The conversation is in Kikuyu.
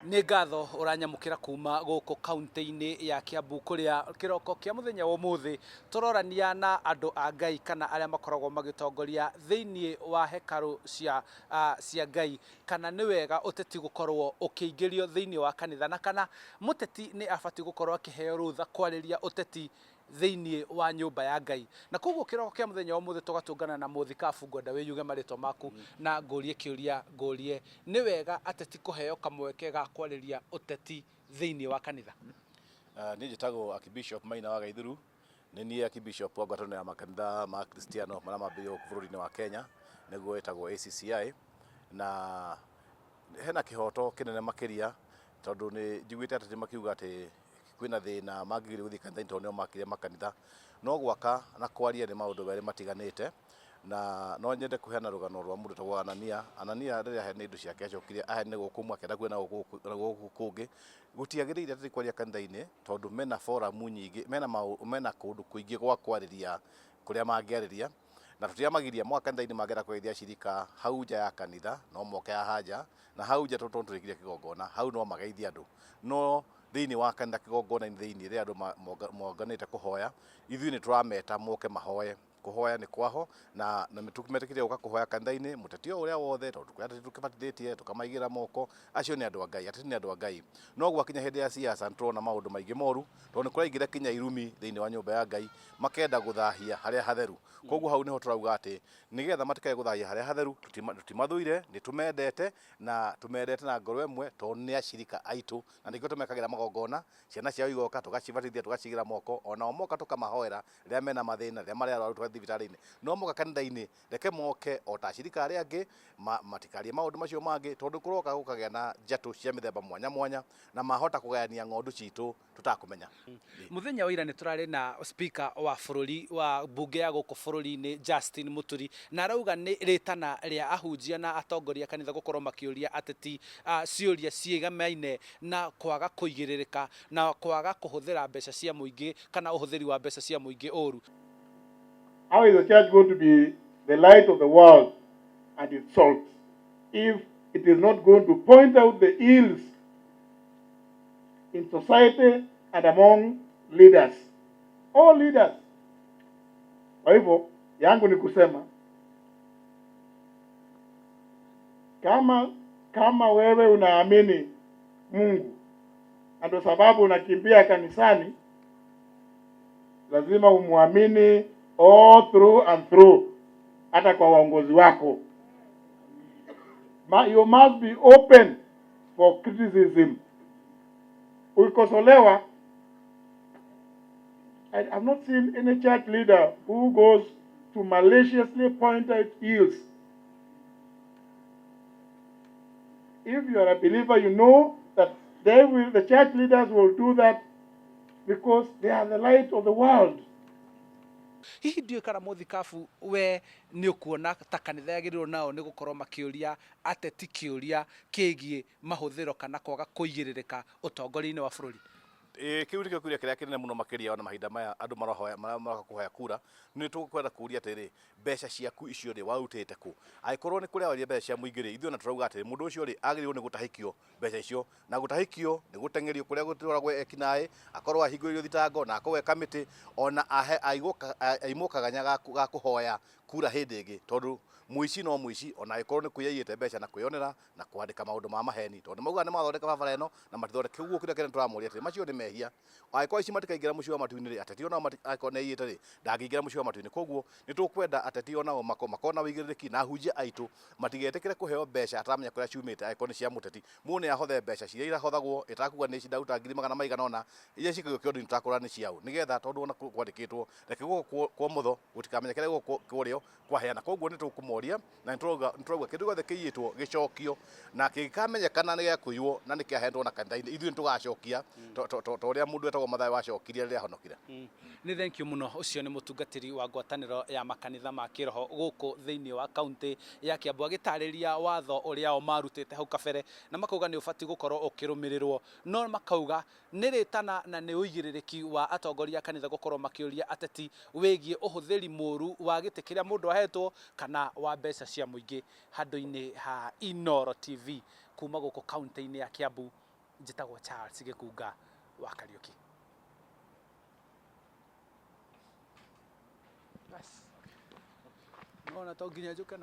Nĩ ngatho ũranyamũkĩra kuma gũkũ kaunti-inĩ ya Kiambu kũrĩa kĩroko kĩa mũthenya wa ũmũthĩ tũrorania na andũ a Ngai kana arĩa makoragwo magĩtongoria thĩinĩ wa hekarũ cia, cia Ngai kana nĩ wega ũteti gũkorwo ũkĩingĩrio thĩinĩ wa kanitha na kana mũteti nĩ abatiĩ gũkorwo akĩheo rũtha kwarĩria ũteti thĩinĩ wa nyũmba ya Ngai. Na koguo kĩroko kĩa mũthenya wa ũmũthĩ tũgatũngana na mũthikabu, ngwenda wĩyuge marĩtwa maku na ngũrie kĩũria ngũrie, nĩ wega ateti kũheo kamweke ga kwarĩria ũteti thĩinĩ wa kanitha? Niĩ njĩtagwo Archbishop Maina wa Gaithuru, nĩ niĩ Archbishop wa ngwatanĩro ya makanitha ma Akristiano marĩa mambĩrĩirio gũkũ bũrũri-inĩ wa Kenya, nĩguo ĩtagwo ACCI, na hena kĩhoto kĩnene makĩria tondũ nĩ njiguĩte ateti makiuga atĩ kwĩna thĩna mangĩgeria gũthiĩ kanitha-inĩ tondũ nĩo makire makanitha. No gwaka na kwaria nĩ maũndũ merĩ matiganĩte, na no nyende kũheana rũgano rwa mũndũ wĩtagwo Anania. Anania rĩrĩa aheanire indo ciake acokire aheanire guoko kũmwe akĩenda kuheana guoko kũngĩ. Gũtiagĩrĩire atĩ kwaria kanitha-inĩ tondũ mena forum nyingĩ, mena mena kũndũ kũingĩ gwa kwarĩria kũrĩa mangĩarĩria, na tũtiramagiria moka kanitha-inĩ mangĩenda kũgeithia acirika hau nja ya kanitha no moke haha nja, na hau nja tondũ tũrĩkirie kĩgongona hau no mageithie andũ. No thĩinĩ wa kanitha kĩgongona-inĩ thĩinĩ rĩrĩa andũ monganĩte kũhoya, ithuĩ nĩ tũrameta moke mahoye. Kũhoya nĩ kwaho na nĩ tũmetĩkĩrie gũka kũhoya kanitha-inĩ, mũteti o ũrĩa wothe tondũ kwĩ ateti tũkĩbatithĩtie tũkamaigĩrĩra moko, acio nĩ andũ a Ngai, ateti nĩ andũ a Ngai. No gwakinya hĩndĩ ya siasa nĩ tũrona maũndũ maingĩ moru, tondũ nĩ kũraingĩra kinya irumi thĩinĩ wa nyũmba ya Ngai, makenda gũthahia harĩa hatheru. Koguo hau nĩho tũrauga atĩ nĩgetha matikae gũthahia harĩa hatheru, tũtimathũire, nĩ tũmendete na tũmendete na ngoro ĩmwe tondũ nĩ acirika aitũ na nĩkĩo tũmekagĩra magongona, ciana ciao igoka tũgacibatithia tũgacigĩra moko, onao moka tũkamahoera rĩrĩa mena mathĩna, rĩrĩa marĩ arwaru tũgathiĩ thibitarĩ-inĩ. No moka kanitha-inĩ reke moke o ta acirika arĩa angĩ, matikarie maũndũ macio mangĩ tondũ kũroka gũkagĩa na njatũ cia mĩthemba mwanya mwanya na mahota kũgayania ng'ondu citũ tũtakũmenya. Mũthenya wa ira nĩ tũrarĩ na speaker wa bũrũri wa mbunge ya gũkũ bũrũri-inĩ Justin Muturi na arauga nĩ rĩtana rĩa ahunjia na atongoria a kanitha gũkorwo makĩũria ateti ciũria ciĩgamaine na kwaga kũigĩrĩrĩka na kwaga kũhũthĩra mbeca cia mũingĩ kana ũhũthĩri wa mbeca cia mũingĩ ũru. How is the church going to be the light of the world and its salt if it is not going to point out the ills in society and among leaders? All leaders. Kwa hivyo yangu ni kusema kama kama wewe unaamini Mungu na ndio sababu unakimbia kanisani, lazima umwamini all through and through, hata kwa waongozi wako. Ma, you must be open for criticism. Ukikosolewa, I have not seen any church leader who goes to maliciously point out ills. If you are a believer, you know that they will, the church leaders will do that because they are the light of the world. Hihi ndiũĩ kana mũthikabu we nĩ ũkuona ta kanitha yagĩrĩirwo nao nĩ gũkorwo makĩũria ateti kĩũria kĩgiĩ mahũthĩro kana kwaga kũigĩrĩrĩka ũtongoria-inĩ wa bũrũri? Ĩĩ kĩu nĩkĩo kĩũria kĩrĩa kĩnene mũno makĩria ona mahinda maya andũ marahoya maroka kũhoya kura, nĩ tũkwenda kũria atĩrĩrĩ, mbeca ciaku icio rĩ warutĩte kũ? Angĩkorwo nĩ kũrĩa waririe mbeca cia mũingĩ rĩ, ithuĩ ona tũrauga atĩrĩ, mũndũ ũcio rĩ agĩrĩirwo nĩ gũtahĩkio mbeca icio, na gũtahĩkio nĩ gũteng'erio kũrĩa gũtwaragwo ekinaĩ, akorwo ahingũrĩirio thitango na akorwo e kamĩtĩ, ona ahe aigwo aimwo kaganya ga kũhoya kura hĩndĩ ĩngĩ, tondũ mũici no mũici ona angĩkorwo nĩ kũiya aiyĩte mbeca na kwĩyonera na kwandĩka maũndũ ma maheni, tondũ maugaga nĩ mathondeka barabara ĩno na matithondeka. Koguo kĩrĩa kĩnene tũramoria atĩrĩ, macio nĩ mehia, angĩkorwo aici matikaingĩra mũciĩ wa matu-inĩ rĩ, ateti onao angĩkorwo nĩ aiyĩte rĩ, ndangĩingĩra mũciĩ wa matu-inĩ. Koguo nĩ tũkwenda ateti onao makorwo na ũigĩrĩrĩki na ahunjia aitũ matigetĩkĩre kũheo mbeca ataramenya kũrĩa ciumĩte angĩkorwo nĩ cia mũteti. Mũndũ nĩ ahothe mbeca ciria irahothagwo ĩtakuga nĩ ici ndaruta ngiri magana maigana ũna, iria cikagio kĩondo-inĩ tũtakũra nĩ ciaũ, nĩgetha tondũ ona kwandĩkĩtwo reke guoko kwa ũmotho gũtikamenye kĩrĩa guoko kwa ũrĩo kwaheana. Koguo nĩ tũkũmoria na nĩ tũrauga nĩ tũrauga kĩndũ gĩothe kĩiyĩtwo gĩcokio na kĩngĩkamenyekana nĩ gĩa kũiywo na nĩ kĩaheanwo na kanitha-inĩ ithuĩ nĩ tũgacokia ta ũrĩa mũndũ wetagwo Mathayo acokirie rĩrĩa ahonokire. Nĩ thengiũ mũno. Ũcio nĩ mũtungatĩri wa ngwatanĩro ya makanitha ma kĩroho gũkũ thĩinĩ wa kaũntĩ ya Kiambu agĩtarĩria watho ũrĩa o marutĩte hau kabere na makauga nĩ ũbatiĩ gũkorwo ũkĩrũmĩrĩrwo no makauga Nĩ rĩtana na nĩ ũigĩrĩrĩki wa atongoria a kanitha gũkorwo makĩũria ateti wĩgiĩ ũhũthĩri mũru wa gĩtĩ kĩrĩa mũndũ ahetwo kana wa mbeca cia mũingĩ. Handũ-inĩ ha Inooro TV kuma gũkũ kaũntĩ-inĩ ya Kiambu, Njĩtagwo Charles Gĩkunga wa Kariũki. Bas. Nona to nginya njũke na.